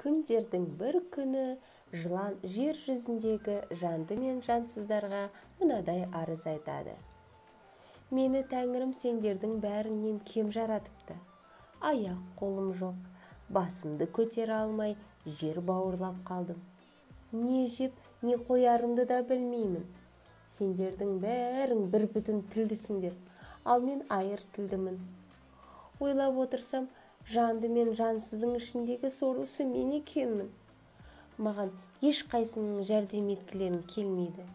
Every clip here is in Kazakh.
Күндердің бір күні жылан жер жүзіндегі жанды мен жансыздарға мынадай арыз айтады: мені тәңірім сендердің бәріңнен кем жаратыпты. Аяқ қолым жоқ, басымды көтере алмай жер бауырлап қалдым. Не жеп, не қоярымды да білмеймін. Сендердің бәрің бір бүтін тілдісіңдер, ал мен айыр тілдімін. Ойлап отырсам, жанды мен жансыздың ішіндегі сорлысы мен екенмін. Маған ешқайсының жәрдем еткілерің келмейді.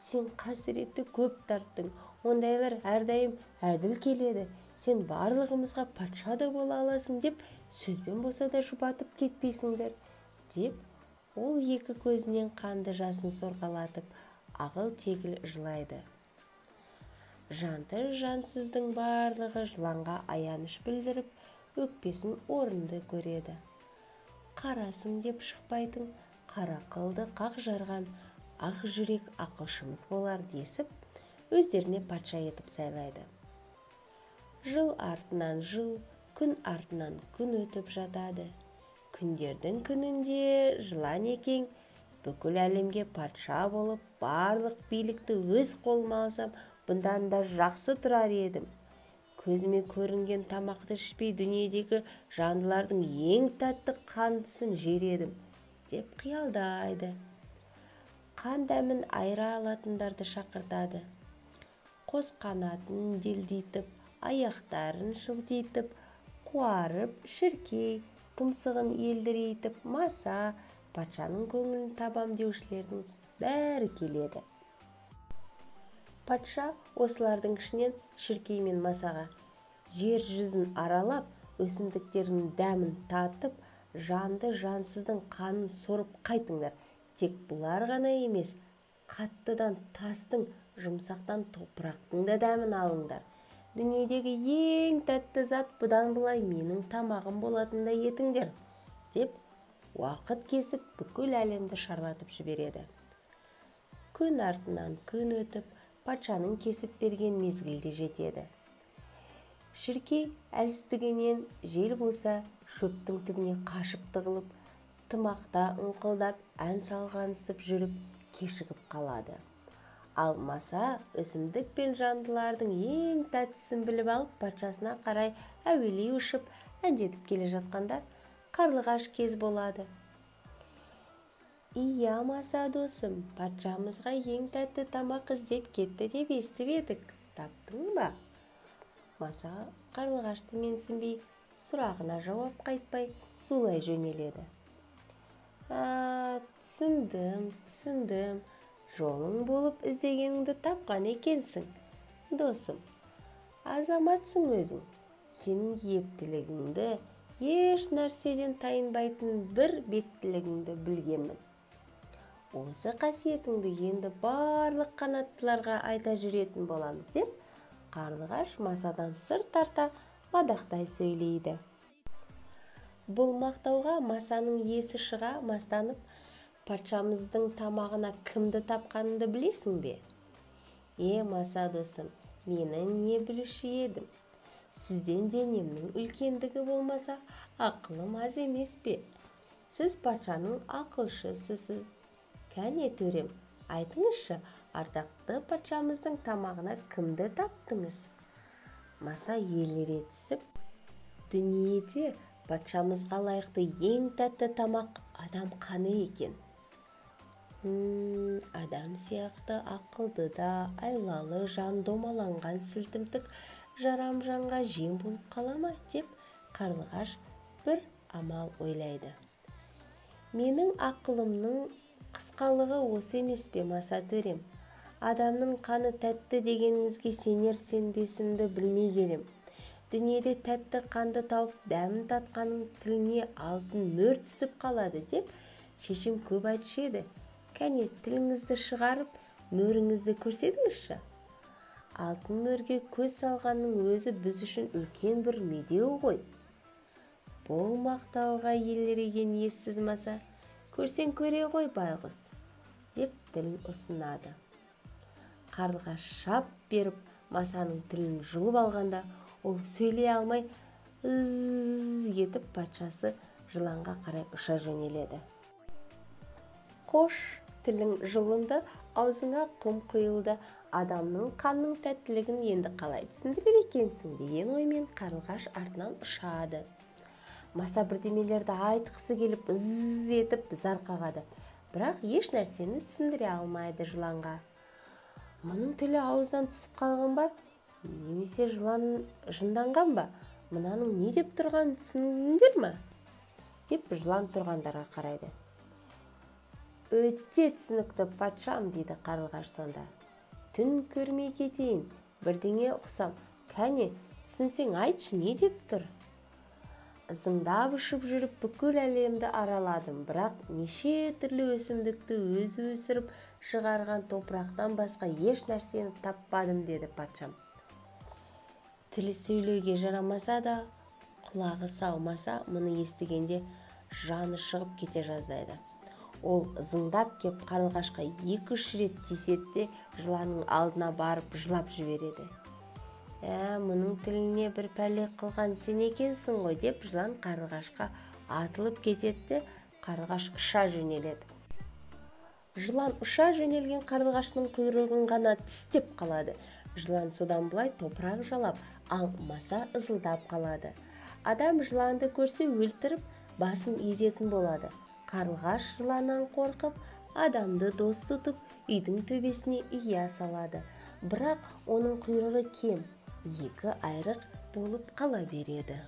Сен қасіретті көп тарттың, ондайлар әрдайым әділ келеді. Сен барлығымызға патша да бола аласың деп сөзбен болса да жұбатып кетпейсіңдер, деп ол екі көзінен қанды жасын сорғалатып, ағыл-тегіл жылайды. Жанды жансыздың барлығы жыланға аяныш білдіріп, өкпесін орынды көреді. Қарасың деп шықпайтын, қара қылды қақ жарған ақ жүрек ақылшымыз болар десіп, өздеріне патша етіп сайлайды. Жыл артынан жыл, күн артынан күн өтіп жатады. Күндердің күнінде жылан екең бүкіл әлемге патша болып, барлық билікті өз қолыма алсам, бұндан да жақсы тұрар едім. Көзіме көрінген тамақты ішпей дүниедегі жандылардың ең тәтті қандысын жер едім, деп қиялдайды. Қан дәмін айыра алатындарды шақыртады. Қос қанатын делдитіп, аяқтарын шылтитып, қуарып, шіркей, тұмсығын елдірейтіп, маса, патшаның көңілін табам деушілердің бәрі келеді. Патша осылардың ішінен шіркей мен масаға жер жүзін аралап, өсімдіктердің дәмін татып, жанды жансыздың қанын сорып қайтыңдар. Тек бұлар ғана емес, қаттыдан тастың, жұмсақтан топырақтың да дәмін алыңдар. Дүниедегі ең тәтті зат бұдан былай менің тамағым болатындай етіңдер, деп уақыт кесіп бүкіл әлемді шарлатып жібереді. Күн артынан күн өтіп, патшаның кесіп берген мезгілде жетеді. Шіркей әлсіздігінен жел болса шөптің түбіне қашып тығылып, тымақта ыңқылдап ән салғансып жүріп кешігіп қалады. Ал маса өсімдік пен жандылардың ең тәттісін біліп алып, патшасына қарай әуелей ұшып әндетіп келе жатқанда қарлығаш кез болады. Иә, маса досым, патшамызға ең тәтті тамақ іздеп кетті деп естіп едік, таптың ба? Маса қарлығашты менсінбей, сұрағына жауап қайтпай, зулай жөнеледі. Түсіндім, түсіндім. Жолың болып іздегеніңді тапқан екенсің, досым. Азаматсың өзің. Сенің ептілігіңді, еш нәрседен тайынбайтын бір беттілігіңді білгенмін. Осы қасиетіңді енді барлық қанаттыларға айта жүретін боламыз, деп қарлығаш масадан сыр тарта мадақтай сөйлейді. Бұл мақтауға масаның есі шыға мастанып, патшамыздың тамағына кімді тапқаныңды білесің бе? Е, маса досым, мені не білуші едім? Сізден денемнің үлкендігі болмаса, ақылым аз емес пе? Сіз патшаның ақылшысысыз. Кәне төрем, айтыңызшы, ардақты патшамыздың тамағына кімді таптыңыз? Маса еліре түсіп, дүниеде патшамызға лайықты ең тәтті тамақ адам қаны екен. Адам сияқты ақылды да айлалы жан домаланған сілтімтік жарам жанға жем болып қала ма, деп қарлығаш бір амал ойлайды. Менің ақылымның қысқалығы осы емес пе, маса төрем? Адамның қаны тәтті дегеніңізге сенер сенбесімді білмей келем. Дүниеде тәтті қанды тауып дәмін татқанның тіліне алтын мөр түсіп қалады деп шешем көп айтушы еді. Кәне, тіліңізді шығарып, мөріңізді көрсетіңізші. Алтын мөрге көз салғанның өзі біз үшін үлкен бір медеу ғой. Бұл мақтауға еліреген ессіз маса, көрсең көре ғой байғұс, деп тілін ұсынады. Қарлығаш шап беріп масаның тілін жұлып алғанда, ол сөйлей алмай ыз етіп патшасы жыланға қарай ұша жөнеледі. Қош, тілің жұлынды, аузыңа құм құйылды, адамның қанның тәттілігін енді қалай түсіндірер екенсің деген оймен қарлығаш артынан ұшады. Маса бірдемелерді айтқысы келіп ыз етіп зар қағады, бірақ еш нәрсені түсіндіре алмайды жыланға. Мұның тілі аузынан түсіп қалған ба, немесе жылан жынданған ба? Мынаның не деп тұрғанын түсіндіңдер ме? Деп жылан тұрғандарға қарайды. Өте түсінікті, патшам, дейді қарлығаш сонда. Түн көрмей кетейін, бірдеңе ұқсам. Кәне, түсінсең айтшы, не деп тұр? Ызыңдап ұшып жүріп бүкіл әлемді араладым, бірақ неше түрлі өсімдікті өзі өсіріп шығарған топырақтан басқа еш нәрсені таппадым, деді патшам. Тілі сөйлеуге жарамаса да, құлағы саумаса, мұны естігенде жаны шығып кете жаздайды. Ол ызыңдап кеп қарлығашқа 2-3 рет тиіседі де, жыланның алдына барып жылап жібереді. Мұның тіліне бір пәле қылған сен екенсің ғой, деп жылан қарлығашқа атылып кетеді де, қарлығаш ұша жөнеледі. Жылан ұша жөнелген қарлығаштың құйрығын ғана тістеп қалады. Жылан содан былай топырақ жалап, ал маса ызылдап қалады. Адам жыланды көрсе өлтіріп, басын езетін болады. Қарлығаш жыланнан қорқып, адамды дос тұтып, үйдің төбесіне ұя салады. Бірақ оның құйрығы кем, 2 айрық болып қала береді.